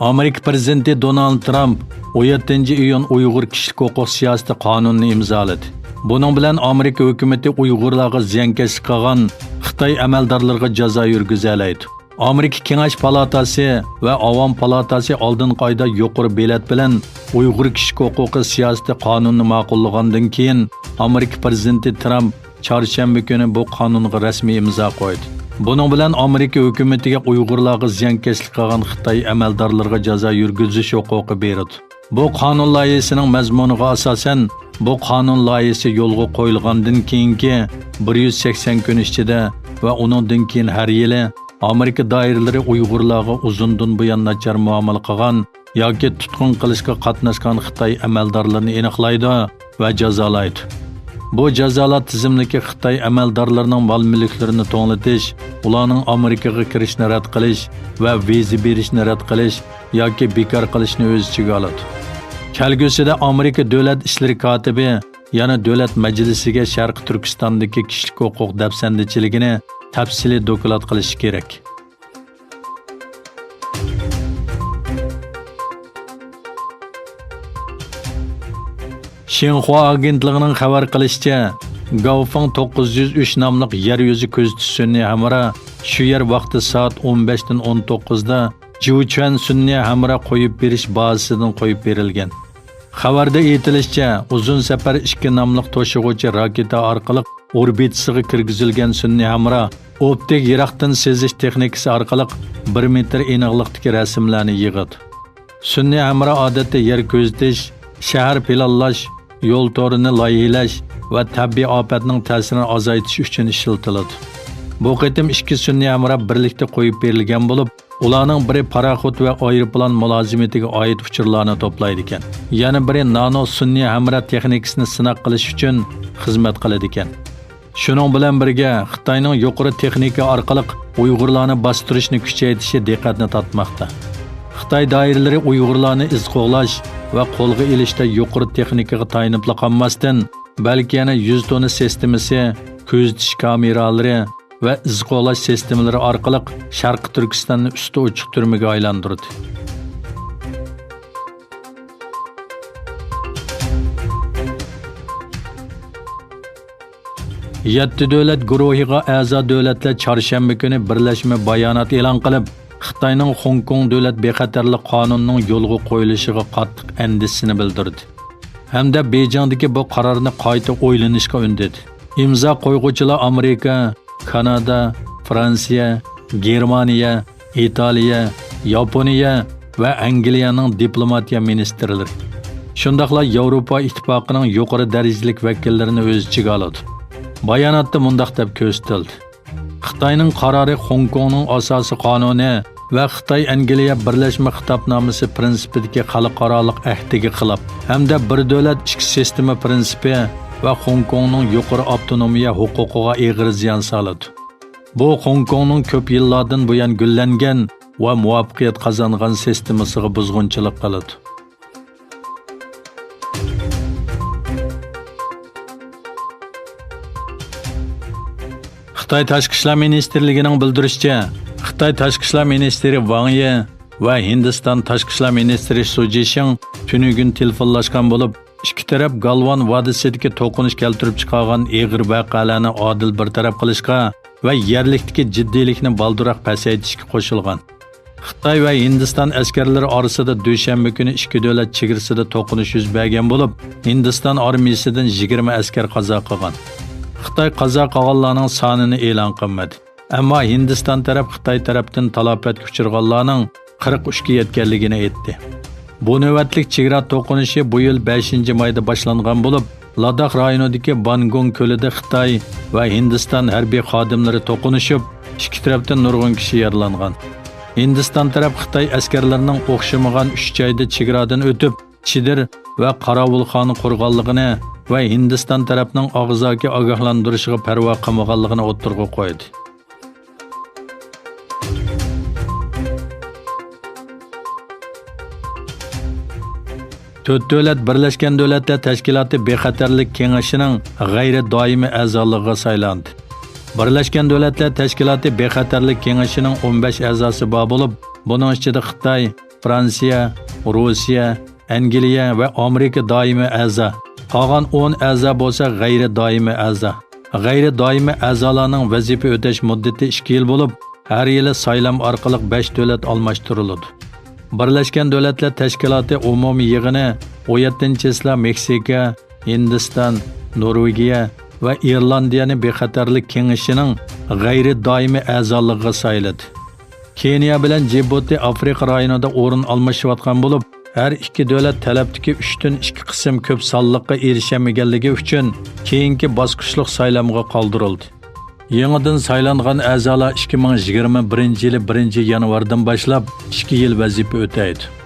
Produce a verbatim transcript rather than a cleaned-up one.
ئامېرىكا پىرېزىدېنتى دونالد ترامپ ئون يەتتىنچى ئىيۇن ئۇيغۇر كىشىلىك ھوقۇق سىياسىتى قانۇنىنى ئىمزالىدى. بۇنىڭ بىلەن ئامېرىكا ھۆكۈمىتى ئۇيغۇرلارغا زىيانكەشلىك قىلغان خىتاي ئەمەلدارلىرىغا جازا يۈرگۈزەلەيدۇ. ئامېرىكا كېڭەش پالاتاسى ۋە ئاۋام پالاتاسى ئالدىنقى ئايدا يۇقىرى بېلەت بىلەن ئۇيغۇر كىشىلىك ھوقۇقى سىياسىتى قانۇنىنى ماقۇللىغاندىن كېيىن، ئامېرىكا پىرېزىدېنتى ترامپ چارشەنبە كۈنى بۇ قانۇنغا رەسمىي ئىمزا قويدى. بۇنىڭ بىلەن ئامېرىكا ھۆكۈمىتىگە ئۇيغۇرلارغا زىيانكەشلىك قىلغان خىتاي ئەمەلدارلىرىغا جازا يۈرگۈزۈش ھوقۇقى بېرىدۇ. بۇ قانۇن لايىھىسىنىڭ مەزمۇنىغا ئاساسەن، بۇ قانۇن لايىھىسى يولغا قويۇلغاندىن كېيىنكى بىر يۈز سەكسەن كۈن ئىچىدە ۋە ئۇنىڭدىن كېيىن ھەر يىلى ئامېرىكا دائىرىلىرى ئۇيغۇرلارغا ئۇزۇندىن بۇيان ناچار مۇئامىلە قىلغان ياكى تۇتقۇن قىلىشقا قاتناشقان خىتاي ئەمەلدارلىرىنى ئېنىقلايدۇ ۋە جازالايدۇ. بۇ جازالار تىزىملىكى خىتاي ئەمەلدارلىرىنىڭ مال-مۈلۈكلىرىنى توڭلىتىش، ئۇلارنىڭ ئامېرىكىغا كىرىشىنى رەت قىلىش ۋە ۋىزا بېرىشنى رەت قىلىش ياكى بىكار قىلىشنى ئۆز ئىچىگە ئالىدۇ. كەلگۈسىدە ئامېرىكا دۆلەت ئىشلىرى كاتىپى يەنە دۆلەت مەجلىسىگە شەرقىي تۈركىستاندىكى كىشىلىك ھوقۇق دەپسەندىچىلىكىنى تەپسىلىي دوكلات قىلىشى كېرەك. شىنخۇا ئاگېنتلىقىنىڭ خەۋەر قىلىشىچە، گاۋفېڭ توققۇز يۈز ئۈچ ناملىق يەر يۈزى كۆزىتىش سۈنئىي ھەمراھ شۇ يەر ۋاقتى سائەت ئون بەشتىن ئون توققۇزدا جۇچۈەن سۈنئىي ھەمراھ قويۇپ بېرىش بازىسىدىن قويۇپ بېرىلگەن. خەۋەردە ئېيتىلىشىچە، ئۇزۇن سەپەر ئىككى ناملىق توشۇغۇچى راكېتا ئارقىلىق ئوربىتىسىغا كىرگۈزۈلگەن سۈنئىي ھەمراھ ئوپتىك يىراقتىن سېزىش تېخنىكىسى ئارقىلىق بىر مېتىر ئېنىقلىقتىكى رەسىملەرنى يىغىدۇ. سۈنئىي ھەمراھ ئادەتتە يەر كۆزىتىش، شەھەر پىلانلاش، يول تورىنى لايىھىلەش ۋە تەبىئىي ئاپەتنىڭ تەسىرىنى ئازايتىش ئۈچۈن ئىشلىتىلىدۇ. بۇ قېتىم ئىككى سۈنئىي ھەمراھ بىرلىكتە قويۇپ بېرىلگەن بولۇپ، ئۇلارنىڭ بىرى پاراخوت ۋە ئايروپىلان مۇلازىمىتىگە ئائىت ئۇچۇرلارنى توپلايدىكەن، يەنە بىرى نانو سۈنئىي ھەمراھ تېخنىكىسىنى سىناق قىلىش ئۈچۈن خىزمەت قىلىدىكەن. شۇنىڭ بىلەن بىرگە، خىتاينىڭ يۇقىرى تېخنىكا ئارقىلىق ئۇيغۇرلارنى باستۇرۇشنى كۈچەيتىشى دىققەتنى تارتماقتا. خىتاي دائىرىلىرى ئۇيغۇرلارنى ئىز قوغلاش ۋە قولغا ئېلىشتا يۇقىرى تېخنىكىغا تايىنىپلا قالماستىن، بەلكى يەنە يۈز توننا سىستېمىسى، كۆزىتىش كامېرالىرى ۋە ئىز قوغلاش سىستېمىلىرى ئارقىلىق شەرقىي تۈركىستاننى ئۈستى ئوچۇق تۈرمىگە ئايلاندۇردى. يەتتە دۆلەت گۇرۇھىغا ئەزا دۆلەتلەر چارشەنبە كۈنى بىرلەشمە بايانات ئېلان قىلىپ، خىتاينىڭ خوڭكوڭ دۆلەت بىخەتەرلىك قانۇنىنىڭ يولغا قويۇلۇشىغا قاتتىق ئەندىشىسىنى بىلدۈردى ھەمدە بېيجىڭدىكى بۇ قارارنى قايتا ئويلىنىشقا ئۈندىدى. ئىمزا قويغۇچىلار ئامېرىكا، كانادا، فرانسىيە، گېرمانىيە، ئىتالىيە، ياپونىيە ۋە ئەنگلىيەنىڭ دىپلوماتىيە مىنىستىرلىرى، شۇنداقلا ياۋروپا ئىتتىپاقىنىڭ يۇقىرى دەرىجىلىك ۋەكىللىرىنى ئۆز ئىچىگە ئالىدۇ. باياناتتا مۇنداق دەپ كۆرسىتىلدى: خىتاينىڭ قارارى خوڭكوڭنىڭ ئاساسىي قانۇنى ۋە خىتاي ئەنگلىيە بىرلەشمە خىتابنامىسى پىرىنسىپىدىكى خەلقئارالىق ئەھدىگە خىلاپ ھەمدە بىر دۆلەت ئىككى سىستېما پىرىنسىپى ۋە خوڭكوڭنىڭ يۇقىرى ئاپتونومىيە ھوقۇقىغا ئېغىر زىيان سالىدۇ. بۇ خوڭكوڭنىڭ كۆپ يىللاردىن بۇيان گۈللەنگەن ۋە مۇۋەپپەقىيەت قازانغان سىستېمىسىغا بۇزغۇنچىلىق قىلىدۇ. خىتاي تاشقى ئىشلار مىنىستىرلىكىنىڭ بىلدۈرۈشىچە، خىتاي تاشقى ئىشلار مىنىستىرى ۋاڭ يى ۋە ھىندىستان تاشقى ئىشلار مىنىستىرى سۇ جىشىڭ تۈنۈگۈن تېلېفونلاشقان بولۇپ، ئىككى تەرەپ گالۋان ۋادىسىدىكى توقۇنۇش كەلتۈرۈپ چىقارغان ئېغىر ۋەقەلەرنى ئادىل بىر تەرەپ قىلىشقا ۋە يەرلىكتىكى جىددىيلىكنى بالدۇرراق پەسەيتىشكە قوشۇلغان. خىتاي ۋە ھىندىستان ئەسكەرلىرى ئارىسىدا دۈشەنبە كۈنى ئىككى دۆلەت چېگرىسىدا توقۇنۇش يۈز بەرگەن بولۇپ، ھىندىستان ئارمىيىسىدىن يىگىرمە ئەسكەر قازا قىلغان. خىتاي قازا قىلغانلارنىڭ سانىنى ئېلان قىلمىدى. ئەمما ھىندىستان تەرەپ خىتاي تەرەپتىن تالاپەتكە ئۇچرىغانلارنىڭ قىرىق ئۈچكە يەتكەنلىكىنى ئېيتتى. بۇ نۆۋەتلىك چېگرا توقۇنۇشى بۇ يىل بەشىنچى مايدا باشلانغان بولۇپ، لاداخ رايونىدىكى بانگۇڭ كۆلىدە خىتاي ۋە ھىندىستان ھەربىي خادىملىرى توقۇنۇشۇپ، ئىككى تەرەپتىن نۇرغۇن كىشى يارىلانغان. ھىندىستان تەرەپ خىتاي ئەسكەرلىرىنىڭ ئوخشىمىغان ئۈچ جايدا چېگرادىن ئۆتۈپ، چېدىر ۋە قاراۋۇلخانا قۇرغانلىقىنى ۋە ھىندىستان تەرەپنىڭ ئاغزاكى ئاگاھلاندۇرۇشىغا پەرۋا قىلمىغانلىقىنى ئوتتۇرىغا قويدى. تۆت دۆلەت بىرلەشكەن دۆلەتلەر تەشكىلاتى بىخەتەرلىك كېڭىشىنىڭ غەيرىي دائىمىي ئەزالىقىغا سايلاندى. بىرلەشكەن دۆلەتلەر تەشكىلاتى بىخەتەرلىك كېڭىشىنىڭ ئون بەش ئەزاسى بار بولۇپ، بۇنىڭ ئىچىدە خىتاي، فرانسىيە، روسىيە، ئەنگلىيە ۋە ئامېرىكا دائىمىي ئەزا، قالغان ئون ئەزا بولسا غەيرىي دائىمىي ئەزا. غەيرىي دائىمىي ئەزالارنىڭ ۋەزىپە ئۆتەش مۇددىتى ئىككى يىل بولۇپ، ھەر يىلى سايلام ئارقىلىق بەش دۆلەت ئالماشتۇرۇلىدۇ. بىرلەشكەن دۆلەتلەر تەشكىلاتى ئومۇمىي يىغىنى ئون يەتتىنچى چىسلا مېكسىكا، ھىندىستان، نورۋېگىيە ۋە ئىرلاندىيەنى بىخەتەرلىك كېڭىشىنىڭ غەيرىي دائىمىي ئەزالىقىغا سايلىدى. كېنىيە بىلەن جىبۇتى ئافرىقا رايونىدا ئورۇن ئالمىشىۋاتقان بولۇپ، ھەر ئىككى دۆلەت تەلەپتىكى ئۈچتىن ئىككى قىسىم كۆپ سانلىققا ئېرىشەلمىگەنلىكى ئۈچۈن كېيىنكى باسقۇچلۇق سايلامغا قالدۇرۇلدى. يېڭىدىن سايلانغان ئەزالار ئىككى مىڭ يىگىرمە بىرىنچى يىلى بىرىنچى يانۋاردىن باشلاپ ئىككى يىل ۋەزىپە ئۆتەيدۇ.